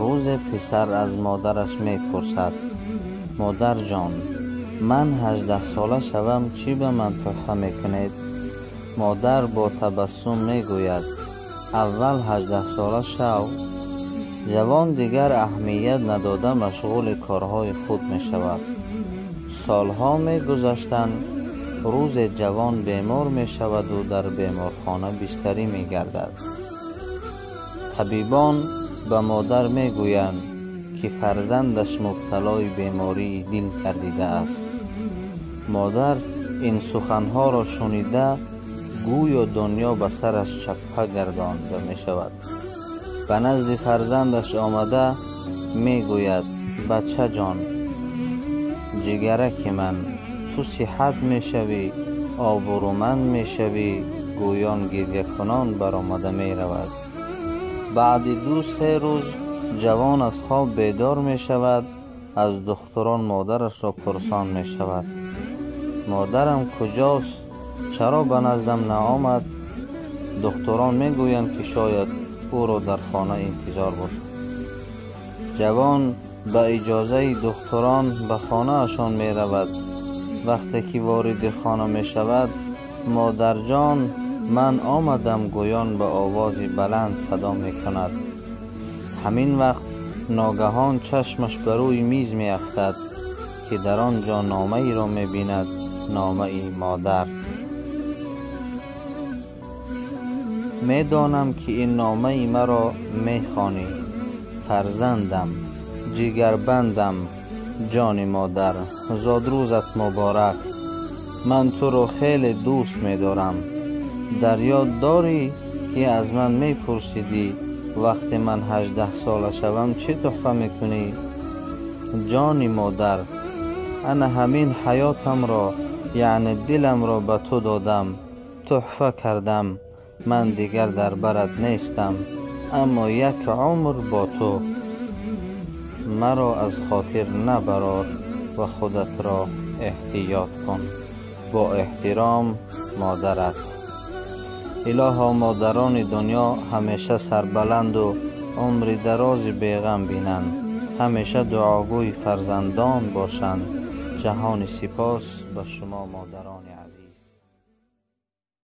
Рӯзе писар аз модараш мепурсад: модарҷон, ман 18сола шавам, чӣ ба ман тӯҳфа мекунед? Модар бо табассум мегӯяд: аввал 18сола шав. Ҷавон дигар аҳамият надода машғули корҳои худ мешавад. Солҳо мегузаштанд. Рӯзе ҷавон бемор мешаваду дар беморхона бистарӣ мегардад. Табибон ба модар мегӯянд, ки фарзандаш мубталои бемории дил гардидааст. Модар ин суханҳоро шунида гӯё дунё ба сараш чаппа гардонда мешавад. Ба назди фарзандаш омада мегӯяд: бачаҷон, ҷигараки ман, ту сиҳат мешавӣ, обрӯманд мешавӣ. Гӯён гирякунон баромада меравад. Баъди 2-3 рӯз ҷавон аз хоб бедор мешавад. Аз духтурон модарашро пурсон мешавад: модарам куҷост? Чаро ба наздам наомад? Духтурон мегӯянд, ки шояд ӯро дар хона интизор бошад. Ҷавон ба иҷозаи духтурон ба хонаашон меравад. Вақте ки вориди хона мешавад, модарҷон, ман омадам, гӯён ба овози баланд садо мекунад. Ҳамин вақт ногаҳон чашмаш ба рӯи миз меафтад, ки дар он ҷо номаеро мебинад, номаи модар. Медонам, ки ин номаи маро мехонӣ. Фарзандам, ҷигарбандам, ҷони модар, зодрӯзат муборак. Ман туро хеле дӯст медорам. Дар ёд дорӣ, ки аз ман мепурсидӣ вақте ман 18сола шавам чӣ тӯҳфа мекунӣ? Ҷони модар, ана ҳамин ҳаётамро, яъне диламро ба ту додам, тӯҳфа кардам. Ман дигар дар барат нестам, аммо як умр бо ту. Маро аз хотир набарор ва худатро эҳтиёт кун. Бо эҳтиром, модарат. Илоҳо, модарони дунё ҳамеша сарбаланду умри дарози беғам бинанд, ҳамеша дуогӯи фарзандон бошанд. Ҷаҳони сипос ба шумо, модарони азиз.